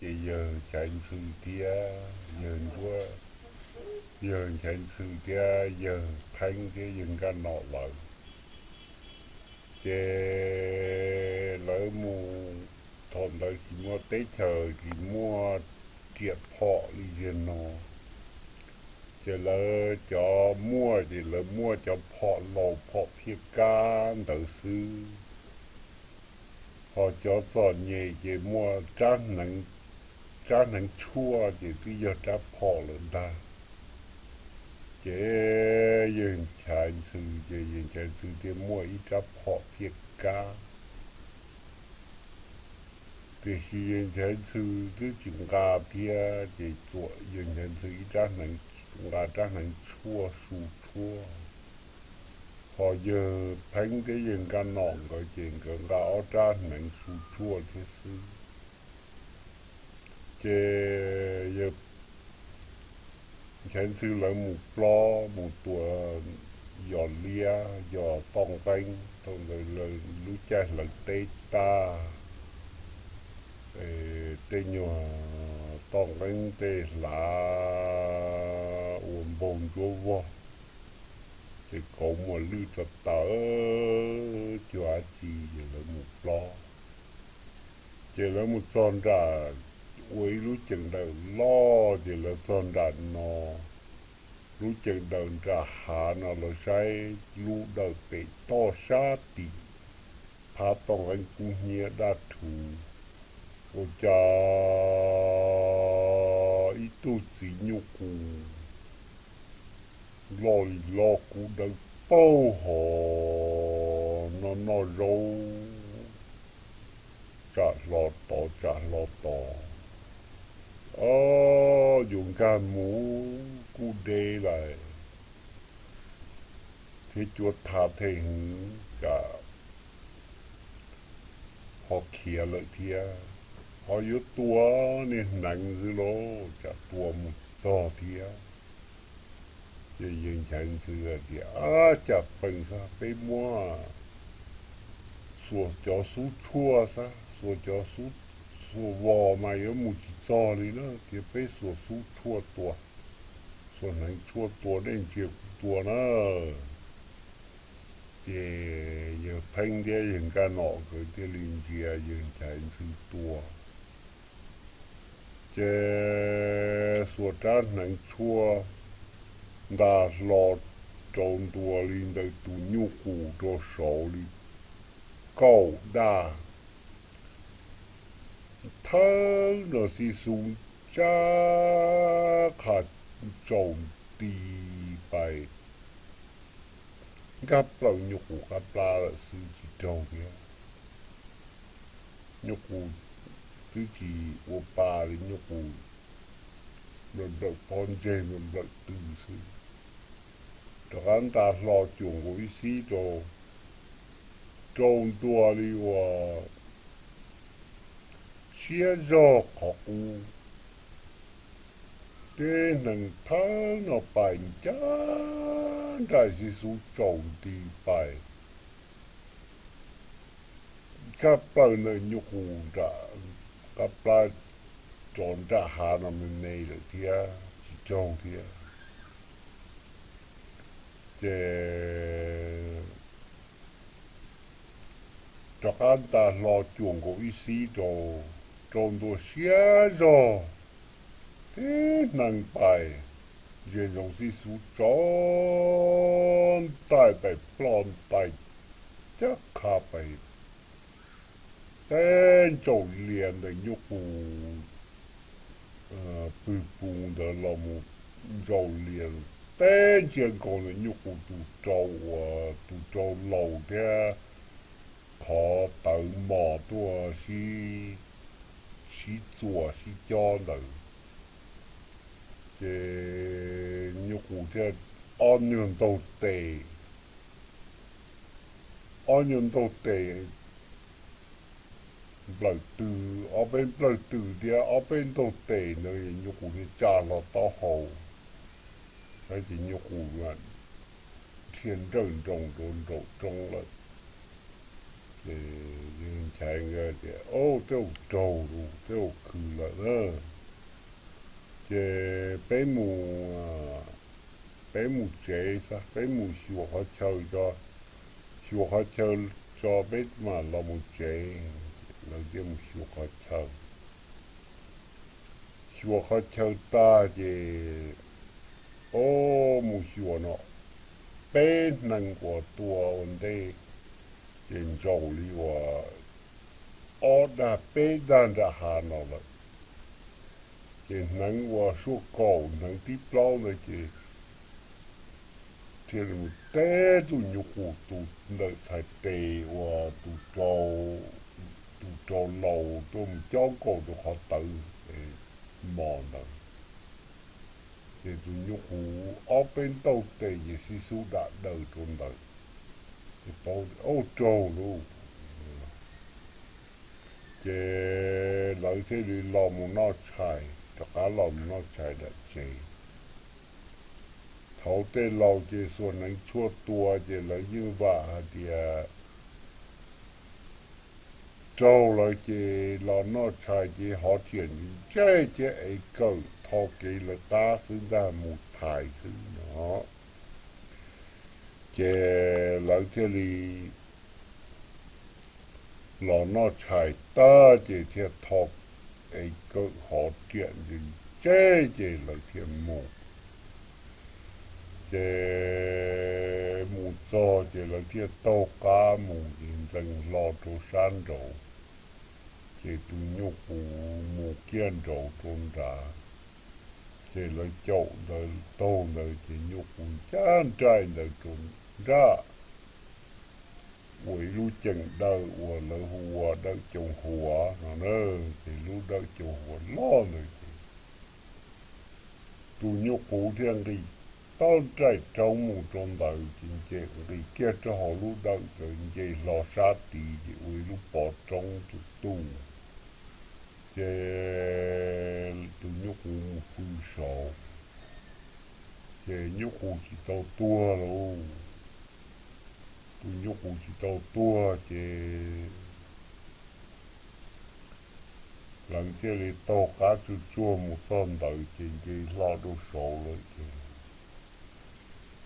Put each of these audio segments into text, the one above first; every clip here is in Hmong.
Ces yawg Nchaiv Ntxhw thiab yawg Nchaiv Ntxhw thiab yawg Pheeb thiab yawg Nkaj Nom lawv, ces lawv mus, thaum ntawd tsis muaj teb chaws tsis muaj riam phom li ziag no, ces lawv cov muaj ces lawv muaj cov phom laus phom phiaj kab ntawd xwb, ho cov txom nyem ces muaj rab hneev tshuaj ces twb yog rab phom lawm ntag. Ces yawg Nchaiv Ntxhw ces yawg Nchaiv Ntxhw thiaj muaj ib rab phom phiaj kab, tiam sis yawg Nchaiv Ntxhw twb tsis nqa thiab ces txuam yawg Nchaiv Ntxhw ib rab hneev, nqa rab hneev tshuaj su tshuaj, ho yawg Pheeb thiab yawg Nkaj Nom nkawd ces nkawd nqa ob rab hneev su tshuaj thiab xwb. Ces yawg Nchaiv Ntxhw lawv mus plob mus tua yos liab yos toj nqeeb, thaum ntawd lub caij hlawv teb tag, tej nyuag toj nqeeb tej hlav ua npaug ntsuab vog, ces kauv muas lwj tsa tawv cuag dab tsi, ces lawv mus plob. Ces lawv mus txog nram, ua ib lub cees dawm loj, ces lawv txog nram no, lub cees dawm nram hav no lawv saib lub dawm pem toj sab tim phab toj nqeeb kub hnyiab daj rhuv, ua cas ib tug txiv nyuj qus loj li loj kub dawb paug hos noj noj zaub, tsam hlo tod tsam hlo tod, o, yuav nkag mus kuj deb lawm, thiab cuav tha them hwv tsam ho khiav lawm thiab, ho yuav tua niag hneev xwb lauj, tsam tua mus txog thiab. Ces yawg Nchaiv Ntxhw hais tias, Ab, cas pees xwb, peb muab xuas cov xub tshuaj xwb, xuas cov xub, xuas vos mas yuav mus tsis txog li na, cia peb xuas xub tshuaj tua, xuas hneev tshuaj tua, nej ntsia kuv tua na. Ces yawg Pheeb thiab yawg Nkaj Nom nkawd thiaj li ntsia yawg Nchaiv Ntxhw tua. Ces xuas rab hneev tshuaj nta hlo rau ntua li ntawm tus nyuj qus rau saud li kaum daj, thawb no xib xub tsab qha tsaus nti pais, nkag plaws nyuj qus qab plab lawm xwb tsis raug thiab. Nyuj qus twb tsis ua pa li, nyuj qus nplawm nplawm pob ntseg nplawm nplawm tw xwb. Rov qab nta hlo cuam nkaus ib xib rau, rau ntua li uas siab zog qhov qub, tib hneev thawb no pais ncaj nraim xib xub tsaus nti pais, nkag plaws ntawm nyuj qus nram qab plab, rov nram hav no me me lawm thiab tsis raug thiab. Ces rov qab nta hlo cuam nkaus ib xib rau, rau ntua siab zog, tib hneev pais, ntsia ntsoov xib xub tsaus ntais pais ploj ntais cab qha pais, teb ntsaum lias ntawm nyuj qus pw pus ntawd los mus ntsaum lias, teb ntsia nkaus ntawm nyuj qus tus rau uas tus rau laus thiab qhov tawv mos tuaj sib txuas sib cob ntawd. Ces nyuj qus thiaj ob nyuag ntaug tes, ob nyuag ntaug tes nplawm tw, ob peb nplawg tw thiab ob peb ntaug tes ntawd nyuj qus thiaj tsa hlo taub hau, saib ces nyuj qus dhia nrawj nroos rau nraum roob lawm. Ces yawg Nchaiv nkawd tias, Au, tej zaum raug lawm, tej zaum khwv lawm na. Ces peb mus, peb mus tsev, peb mus xyuas qhov chaw tso, xyuas qhov chaw tso peb mam los mus tsev. Lawv thiaj mus xyuas qhov chaw. Xyuas qhov chaw tag ces, o, mus xyuas no, peb hneev uas tua ua ntej ces ntsaus li uas ob dag peb dag nram hav no lawm. Ces hneev uas suab kaum hneev tib plaub ntawd ces thiaj mus teb tus nyuj qus tus ntawm txhais tes uas tus rau, tus rau laus tuaj mus cob nkaus rau qhov tawv mos ntawd. Ces tus nyuj qus ob peb ntaug tes ces sib xub dam daws rau ntawd, ces paub tias, Au, raug lauj. Ces lawv thiaj li los mus noj tshais, rov qab los mus noj tshais nram tsev. Thaum tej laus ces xuas hneev tshuaj tua ces lawv yeej vam hais tias raug lawm ces los noj tshais ces hov riam ntsej thiab ev kawm tho kev lawv qab xwb ntag, mus thaiv xwb no. Ces lawv thiaj li los noj tshais tag ces thiaj tho ev kawm hov riam ntsej ces lawv thiaj mus. Ces mus txog ces lawv thiaj taug qab mus ces ntxeev hlo rau sab nraud, ces tus nyuj qus mus kiag nraud rau nrad. Ces lawv caum ntawd taug ntawd ces nyuj qus ncaj nraim ntawd rau nrad, ua ib lub ceem dawm uas lawv hu ua dawm coo huav no na. Ces lub dawm coo huav loj ntawd ces tus nyuj qus thiaj nqis tau nraim rau mus rau ntawd ces nce nqis kiag rau hauv lub dawm ntawd nce hlo sab tid ces ua ib lub pov roob tus tuj. Ces tus nyuj qus mus pw saud, ces nyuj qus tsis tau tuag lauj. Tus nyuj qus tsis tau tuag ces lawv thiaj li taug qab tsuj tsuag mus txog ntawd ces nce hlo rau saud lawm ces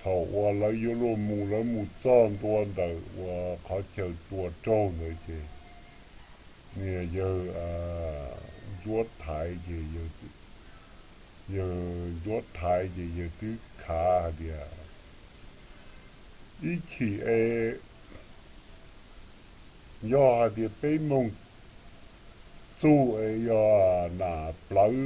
thaum uas lawv yuav luag mus, lawv mus txog ntua ntawm uas qhov chaw tua raug ntawd ces niag yawg Ntsuab Thaiv ces yawg Ntsuab Thaiv ces yawg twb khav hais tias, Ib chim es yog hais tias peb moog txug es yog nam plawv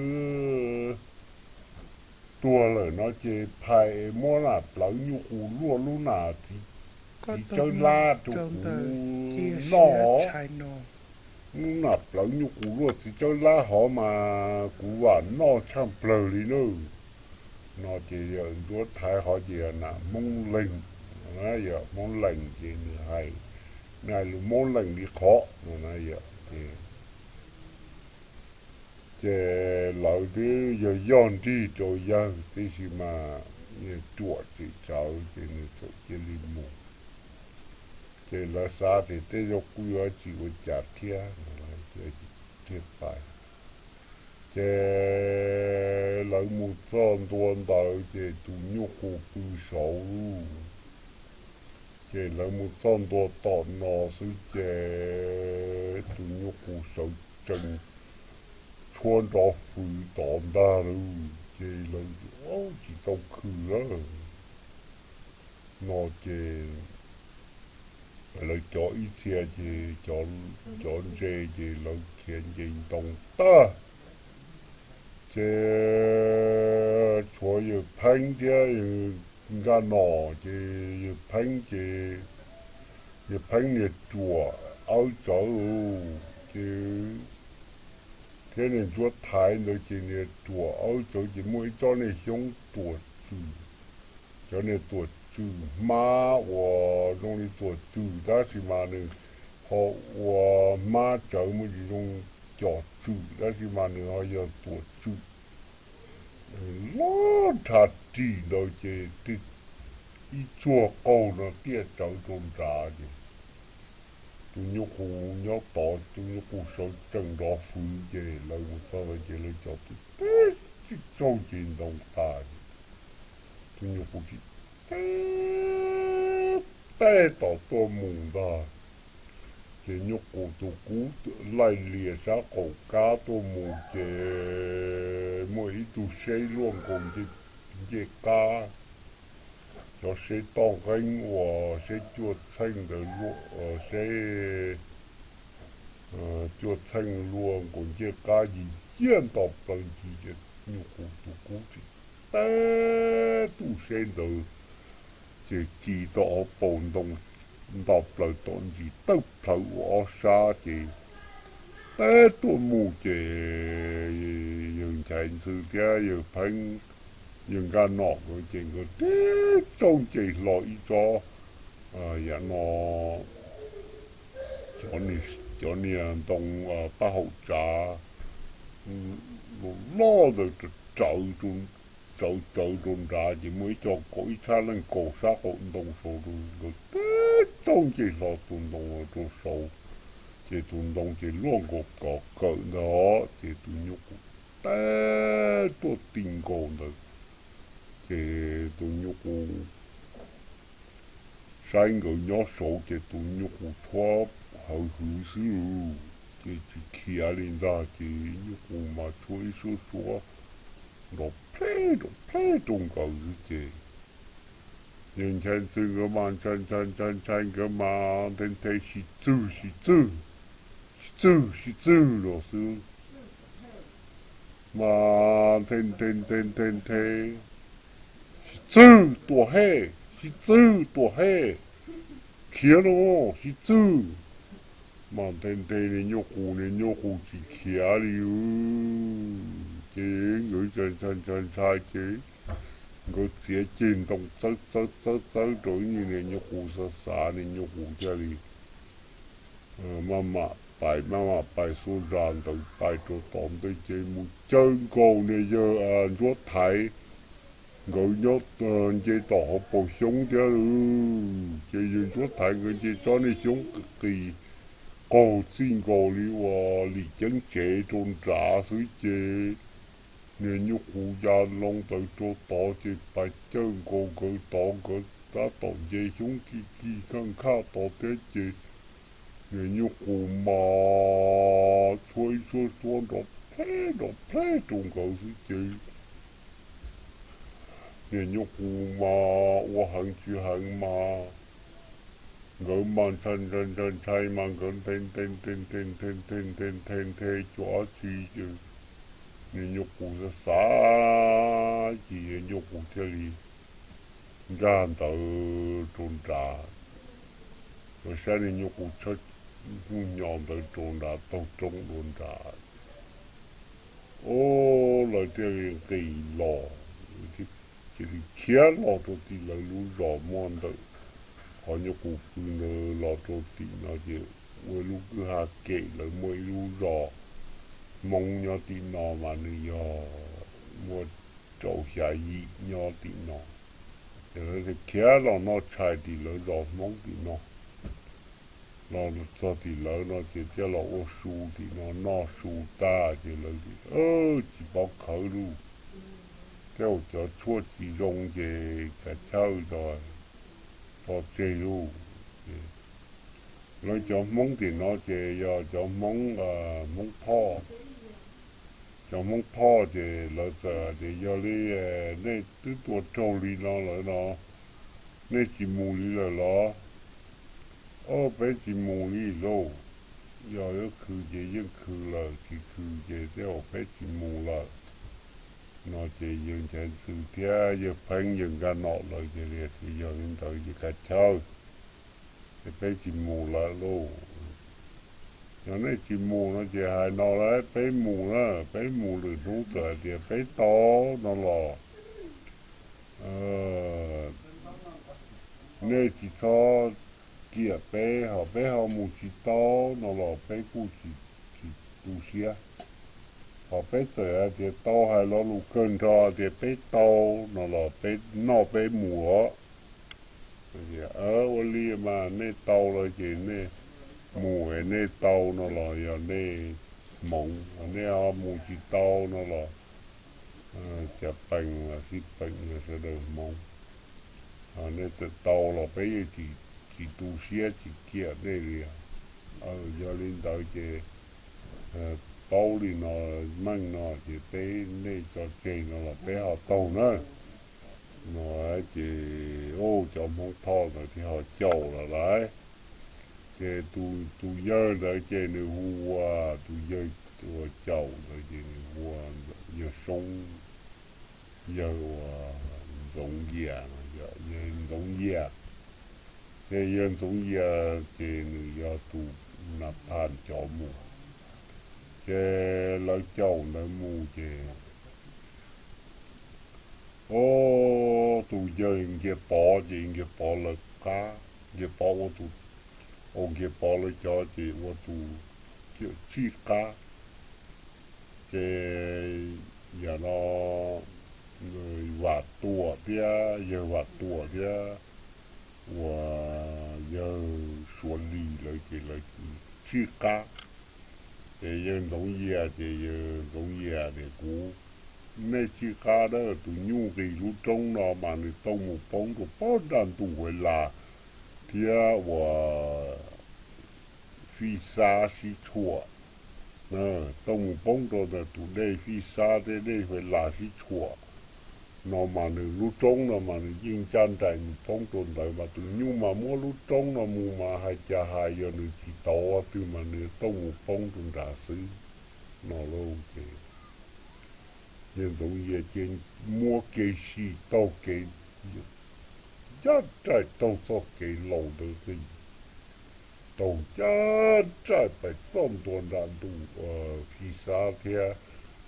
tuag lawm no ces phais es muab nam plawv nyuj qus luaj lub nam txiv tsawb lab rau kuv noj. Lub nam plawv nyuj qus luaj txiv tsawb lab hov mas kuv vam noj tshaj plawg li nawb. No ces yawg Ntsuab Thaiv hov ces yog nam Hmoob Leeg, yog Hmoob Leeg ces nws hais, nws hais lus Hmoob Leeg li qhov no na yom. Ces lawv twb yog yog nrig rau yawg tib si mas ruam tsis tsawv ces nws txawm cia li mus. Ces lawv xav tias tej zaum kuj yuav tsis ua cas thiab, thiaj pais. Ces lawv mus txog ntua ntawd ces tus nyuj qus pw saud. Ces lawv mus txog ntua tom no xwb ces tus nyuj qus sawv tsees tshuab nrov fws tod ntag lauj. Ces lawv tsis tau khwv lawm. No ces lawv cov ib txhia ces cov ntse ces lawv khiav nce ntoo tag. Ces tshuav yawg Pheeb thiab yawg Nkaj Nom ces yawg Pheeb ces yawg Pheeb niag ruam awb tsawv ces thiab niag Ntsuab Thaiv ntawd ces niag ruam awb tsawv ces muaj ib tsob niag xyoob tuam tswm. Cov niag tuam tswm hmab uas zoo li tuam tswm tab sis mas nws ho ua hmab tsawv muaj tsis zoo cov tswm tab sis mas nws ho yog tuam tswm loj nrhav ris ntawd ces ib tsuag qaug no tiaj tsawv rau nrad ces Tus nyuj qus nyob tod, tus nyuj qus sawv tsees nrov hwv ces lawv mus txog lawm ces lawv cov tus teb tsis tsaug nce ntoo tas. Tus nyuj qus tsis teb teb tom tuaj mus ntag. Ces nyuj qus tus kub laij lias sab qaum kab tuaj mus ces muaj ib tug seb luaj nkaus ncej qab, cov seb toj nqeeb uas seb cuaj txheej ntawd, seb cuaj txheej luaj nkaus ncej qab yig ciaj nto plaws ncig ces nyuj qus tus kub tsis teb tus seb ntawd ces kis tau ob paus ntoo nto plaws tom ntsis tawg plhawv ua ob sab ces teb tuaj mus ces yawg Nchaiv Ntxhw thiab yawg Pheeb, yawg Nkaj Nom nkawd ces nkawd tib tsaug nce hlo ib tsob, yam no, cov niag ntoo paj haum tsav loj ntawd rawv, rawv cawv rau nrad ces muaj ib co kaum ib tshab leej kaum sab qaum ntoo saud rau nkawd tib tsaug nce hlo tus ntoo rau saud ces tus ntoo ces luaj nkaus kov kawm ntawd ces tus nyuj qus teb tuaj ti nkaus ntawd ces tus nyuj qus saib nkawd nyob saud ces tus nyuj qus tshuab hawv hwv xwb ces tsis khiav li ntag ces nyuj qus mas tshuab ib suab suab nrov pleb nrov pleb rau nkawd xwb ces yawg Nchaiv Ntxhw nkawd mas ntshai ntshai ntshai ntshai nkawd mas nthe nthe sib txwg sib txwg sib txwg sib txwg los xwb mas nthe nthe nthe nthe nthe sib txwg tua hej, sib txwg tua hej, khiav no sib txwg mas nthe nthe niag nyuj qus, niag nyuj qus tsis khiav li ces nkawd ntshai ntshai ntshai ces nkawd txiav ceg ntoo txawb txawb txawb txawb rau ib niag nyuj qus xav xav, niag nyuj qus thiaj li maj mam pais maj mam pais xuas zas ntawd pais rau tom ntej ces mus caw nkaus niag yawg Ntsuab Thaiv nkawd nyob nce tom hauv paus xyoob thiab ces yawg Ntsuab Thaiv nkawd nce tsob niag xyoob qis qis qaug txij nkaus li uas lim ceeb tsev rau nrad xwb ces niag nyuj qus ya loo ntawd rau tod ces pais caw nkaus nkawd tod, nkawd tab tom nce xyoob kis kis khaj khaj tod thiab ces niag nyuj qus mas tshuab ib suab suab nrov pleb nrov pleb rau nkawd xwb ces niag nyuj qus mas ua heev tsis heev mas nkawd mas ntshai ntshai ntshai ntshai mas nkawd nthe nthe nthe nthe nthe nthe nthe nthe nthe cuag dab tsi ces niag nyuj qus xav xav ces niag nyuj qus thiaj li nkag ntawd rau nrad, saib niag nyuj qus tshawb hnyo ntawd rau nrad taug roob dua nrad. Ub, lawv thiaj li nqis los, cia li khiav los rau tim lawv lub zos muaj ntawm qhov nyuj qus pw ntawd los rau tim no ces ua lub kwj ha kem, lawv muaj ib lub zos Hmoob nyob tim no mas nws yog muaj rau xya yim nyob tim no. Ces lawv thiaj khiav los noj tshais tim lawv zos Hmoob tim no. Los txog tim lawv no ces thiaj los ua su tim no, noj su tag ces lawv tsis paub khawv lauj, thiab ua cov tshuaj tsis zoo ces kav chawj tso, tso tseg lauj. Lawv cov Hmoob tim no ces yog cov Hmoob, Hmoob Thoj. Cov Hmoob Thoj ces lawv txawm tias, yog li nej twb tua raug li no lawm no, nej tsis mus li lawm los? Ob, peb tsis mus li lauj. Yog yuav khwv ces yeej khwv lawm, tsis khwv ces tej zaum peb tsis mus lawm. No ces yawg Nchaiv Ntxhw thiab yawg Pheeb yawg Nkaj Nom lawv ces tias, yog li ntawd ces kav chawj, ces peb tsis mus lawm lauj. Yog nej tsis mus no ces hais no lawm, peb mus na, peb mus lwm hnub txawm hais tias peb tau no los nej tsis txhob riam peb, ho peb ho mus tsis tau no los peb kuj tsis tu siab. Ho peb txawm hais tias tau, hais lo lus kawg nrho tias peb tau no los peb noj peb mus os. Ua li mas nej tau lawm ces nej mus nej tau no los yog nej hmoov, nej ho mus tsis tau no los cas peem los sib peem, yog sawv daws hmoov. Nej tau los peb yeej tsis tu siab tsis kiam nej li. Yog li ntawd ces paub li no, meej no ces peb, nej tso tseg no los peb ho taug na. No ces cov Hmoob Thoj ntawd thiaj ho caum lawm lauj. Ces tus yawg ntawd ces nws hu ua, tus yawg uas caum ntawd ces nws hu ua yawg Soob, yawg uas Ntxoov Yias, yawg Ntxoov Yias. Ces yawg Ntxoov Yias ces nws yog tus nas phas cov mus. Ces lawv caum ntawd mus ces, o, tus yawg Nkiag Pov ces Nkiag Pov lawv qab, Nkiag Pov ua tus, ua Nkiag Pov lawv cov ces ua tus tsij qab. Ces yam no Vam Tuam thiab, yawg Vam Tuam thiab uas yawg Suav Lis lawv ces lawv tsij qab. Ces yawg Ntxoov Yias ces yawg Ntxoov Yias tias, kuv, nej tsij qab, tus nyuj nqis lub roob no mas nws tooj mus poob rau pog nraj ntuj Huav Las thiab uas Fij Xab sib tshuam, tooj mus poob rau ntawm tus dej Fij Xab thiab dej Huav Las sib tshuam no mas nws lub roob no mas nws yeej ncaj nraim mus poob rau ntawd, mas tus nyuj mas muab lub roob no mus mas hais cas hais yog nws tsis tau twg mas nws tooj mus poob rau nrad xwb no lauj. Ces yawg Ntxoov Yias ces muab kev sim taug kev ncaj nraim taug txoj kev laus ntawd, taug ncaj nraim pais txog ntua nram ntuj Fij Xab thiab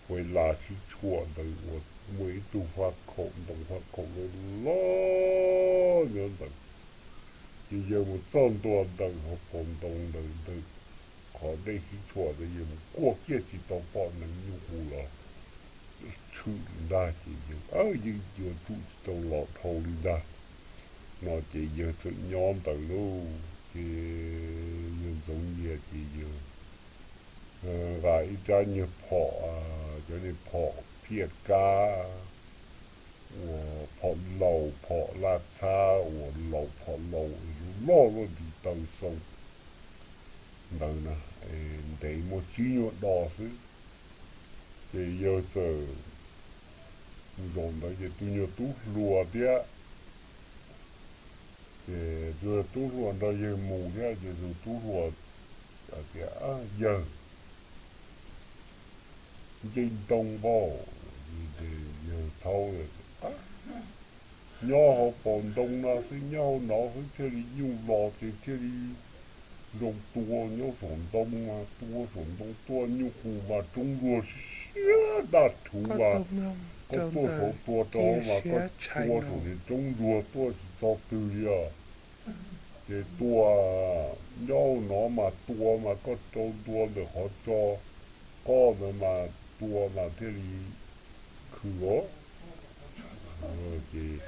Huav Las sib tshuam ntawd uas muaj ib tug faj khaum ntoo, faj khaum loj loj nyob ntawd. Ces yawg mus txog ntua ntawm hauv paus ntoo ntawd, ntawm qhov dej sib tshuam ntawd, yawg mus kuaj kiag tsis tau pom neev nyuj qus los tshwm li ntag. Ces yawg yeej yuav tsum tsis tau los dhau li ntag no ces yawg txawm nyob ntawd lauj. Ces yawg Ntxoov Yias ces yawg nqa ib rab nyuag phom, cov niag phom phiaj kab uas phom laus, phom laj txhab uas laus, phom laus loj luaj nti taw xoo ntawd na, ntev muaj tsib nyuag do xwb. Ces yawg txawm mus zaum ntawd ces tus nyuag tub hluas thiab, ces tus tub hluas nrog yawg mus thiab ces tus tub hluas tias, yawg, nce ntoo npaum, yawg thaub, nyob hauv paus ntoo no xwb, nyob hauv no xwb thiaj li nyuj los ces thiaj li zoo tua, nyob saum ntoo mas tua saum ntoo tuaj nyuj qus mas roob nruag siab daj rhuv mas koj tuaj saud tua rau mas koj tua saum ces roob nruag tuaj tsis txog twg li os. Ces tua, nyob hauv no mas tua mas koj rau ntua ntawm qhov tso, koj ntawd mas tua mas thiaj li khwv os. Ces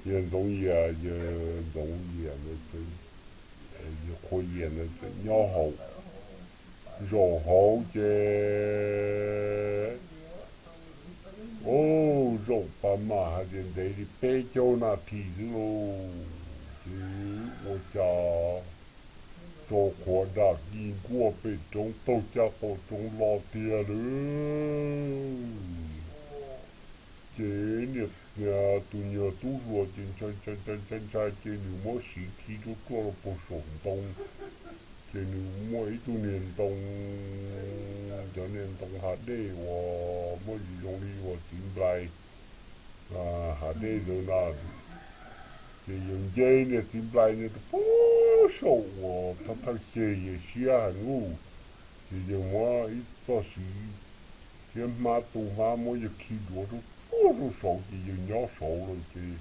yawg Ntxoov Yias, yawg Ntxoov Yias ntawd, yawg Qhua Yias ntawd txawm nyob hauv, zaum hauv ces zaum pas mam hais tias ntev li peb caug nas this xwb lauj, ces ua cas tso qhuav dam ci nkuaj pem roob taug caj qaum roob los tiag lawm. Ces niag, tus nyuag tub hluas ces ntshai ntshai ntshai ntshai ces nws muab siv khi ruaj ruaj rau puag saum ntoo. Ces nws muaj ib tug niag ntoo, cov niag ntoo hav dej uas muaj zoo li uas txiv nplai hav dej ntawd na. Ces yawg nce niag txiv nplai ntawd rau puag saum uas thawj thawj ceg, yawg siab heev ub. Ces yawg muab ib txoj siv thiab hmab tu hmab muab yawg khi duav rau puag rau saud ces yawg nyob saud lawm ces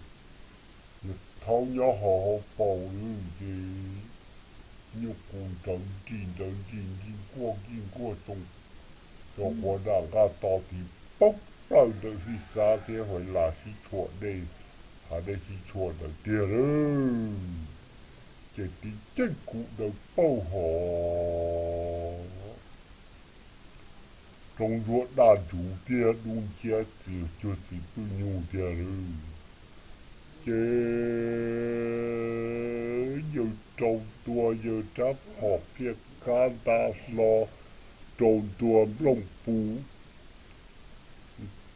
yawg thaub nyob hauv hauv paus lawm ces nyuj qus nrawv nris nrawv nris nki nkuaj nki nkuaj tso, tso quav dam nqaj to tiv poob plaws ntawm Fij Xab thiab Huav Las sib tshuam dej, hav dej sib tshuam ntawd tiag lawm. ces tiv ceeb kuv daws pauj hos rau ntsuag daj ntuv tiag, dub nciab txiv cuag txiv pwj nyuj tiag lawm. Ces yawg rau ntua yawg rab phom phiaj kab nta hlo rau ntua nplooj pus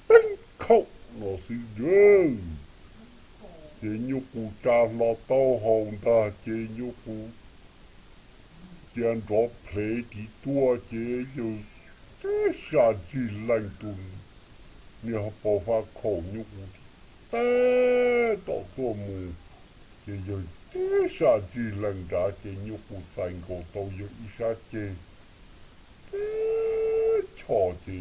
peeb khaum no xwb. Ces nyuj qus tsa hlo taub hau ntag ces nyuj qus cia nrov plev tiv tuaj ces yawg tib sab ntsig lees tus niag pos faj khaum nyuj qus teb tom tuaj mus. Ces yawg tib sab ntsig lees nrad ces nyuj qus txais nkaus tau yawg ib sab ceg teb choj ces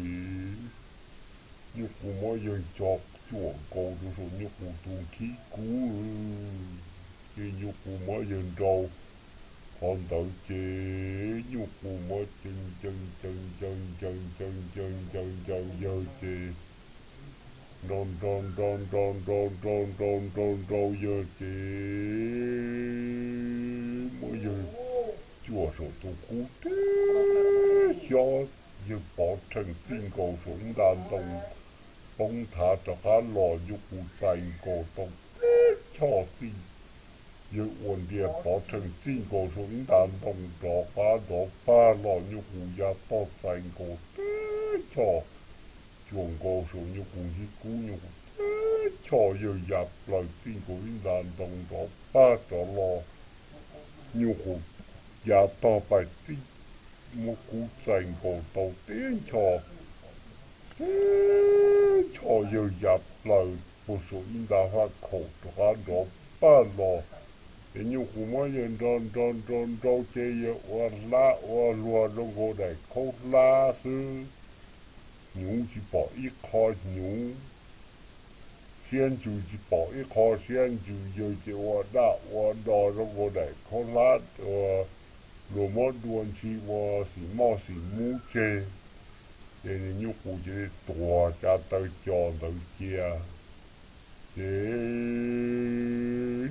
nyuj qus muab yawg co cuam nkaus rau saum nyuj qus tus khib kub, ces nyuj qus muab yawg nrau qhov ntawd ces nyuj qus muab ncaws ncaws ncaws ncaws ncaws ncaws ncaws ncaws ncaws yawg ces nrau nrau nrau nrau nrau nrau nrau nrau nrau yawg ces muab yawg cuam saum tus kub teb xyob, yawg pov rhees txij nkaus saum ib nta ntoo poob nthav rov qab los nyuj qus txais nkaus tau teb choj txij. Yawg ua ntiag pov rhees txij nkaus saum ib nta ntoo rov qab nrov pag los nyuj qus ya tog txais nkaus teb choj cuam nkaus saum nyuj qus khib kub nyuj qus teb choj yawg ya plaws txij nkaus ib nta ntoo nrov pag rov los nyuj qus ya tog pais txij muab kub txais nkaus tau teb choj teb choj yawg ya plaws puag saum ib nta faj khaum rov qab nrov pag los. Ces nyuj qus muab yawg nrau nrau nrau nrau ces yawg ua hlab ua hluas zoo nkaus daim khaub hlab xwb. Hnyuv tsis pom ib qho hnyuv, siab ntsws tsis pom ib qho siab ntsws, yawg ces ua daj ua do zoo nkaus daim khaub hlab uas luag muab dua ntshis ua xim moj xim mub tseg. Ces niag nyuj qus ces li tuag tsa taw cos ntawd cia. Ces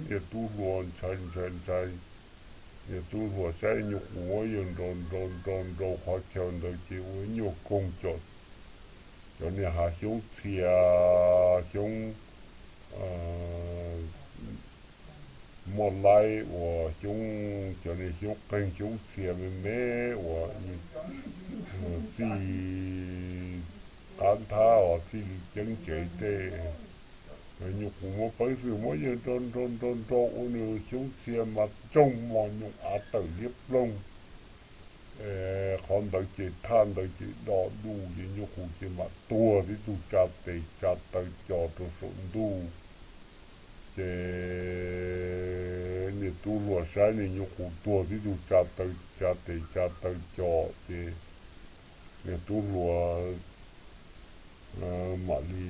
niag tub hluas ntshai ntshai ntshai, niag tub hluas saib nyuj qus muab yawg nrau nrau nrau nrau qhov chaw ntawd ces ua ib nyuag koog cov, cov niag hav xyoob txhia, xyoob moj laib uas xyoob, cov niag xyoob qeeg xyoob txhia me me uas txij qab nthab os txij li ceeb tsev tej. Nyuj qus muab peev xwm muab yawg nrau nrau nrau nrau ua nws xyoob txhia mas tsoog mos nyoos av tawm liab ploog. Qhov ntawd ces thaj ntawd ces do du ces nyuj qus ces mam tuag tib tug tsa tes tsa taw cos rau saum ntuj. Ces niag tub hluas saib niag nyuj qus tuag tib tug tsa taw tsa tes tsa taw cos ces niag tub hluas mam li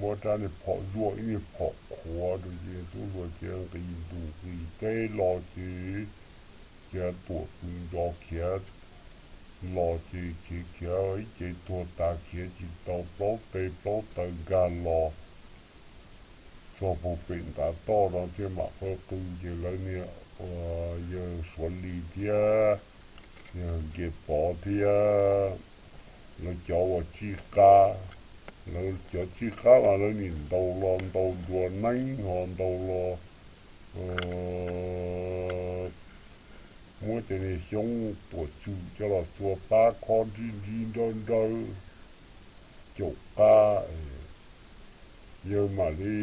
muab rab niag phom zuaj ib niag phom qhuav rau ces tub hluas ces nqis ntus nqis teb los ces khiav tuam pw nco khiav los ces khiav khiav ib ce tuag tas khiav tsis tau plaub tes plaub taw nkag los txog puag pem ntav toj no thiaj mam qw qw ces lawv niag ua yawg Suav Lis thiab yawg Nce Pov thiab lawv cov uas tsij qab, lawv cov tsij qab mas lawv nim ntaus los ntaus nruas neeb ho ntaus los muab cov niag xyoob tuam tswm coj los txua pab khob nrib nrib nrawb nrawb caum qab. Yawg mam li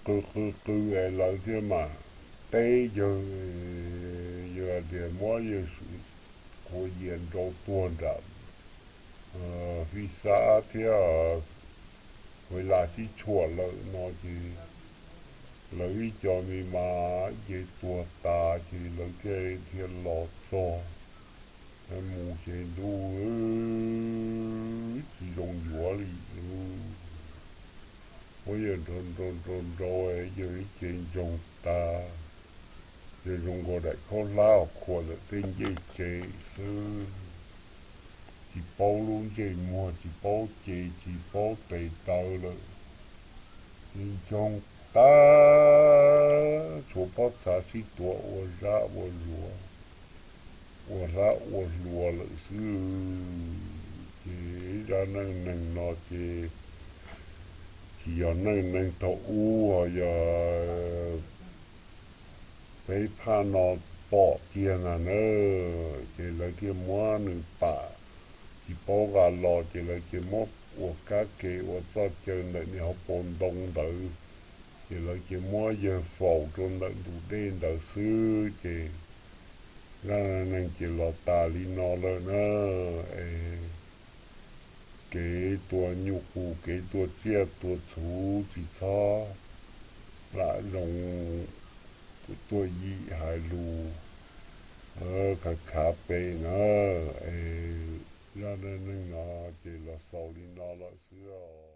qw qw qw es lawv thiaj mam teb yawg, yawg hais tias muab yawg qhuav yias nrau tuag nram fij xab thiab huav laj sib tshuam lawm no ces lawv ib co me mas ib ce tuag tas ces lawv thiaj thiaj los txog mus ces ntuj tsis zoo yuav li. Muab yawg nrau nrau nrau nrau yawg ib ce ntsoog tas, yawg zoo nkaus daim khaub hlab uas khuam ntawm tej ncej tsev xwb, tsis paub lub ntsej muag tsis paub ce tsis paub tes taw lawm, ib ntsoog tas tshuav pob txha sib tuav ua zab ua zuav, ua hlab ua hlua lawm xwb. Ces zaj neej neeg no ces tsis yog neej neeg thaum ub, ho yog peb phaj no pom tiag ntag na. Ces lawv thiaj muab nws pam tsis paub qa los, ces lawv cia muab ua kab ke ua txoj chaw ntawm niag hauv paus ntoo ntawd, ces lawv cia muab yawg faus rau ntawm ntug dej ntawd xwb. Ces zaj neej neeg ces los tas li no lawm na. Es kev tua nyuj qus, kev tua tsiaj tua txhu tsis txhob lam zoo tuaj yim hais lus khav khav pem na. Es zaj neej neeg no ces los xaus li no lawm xwb.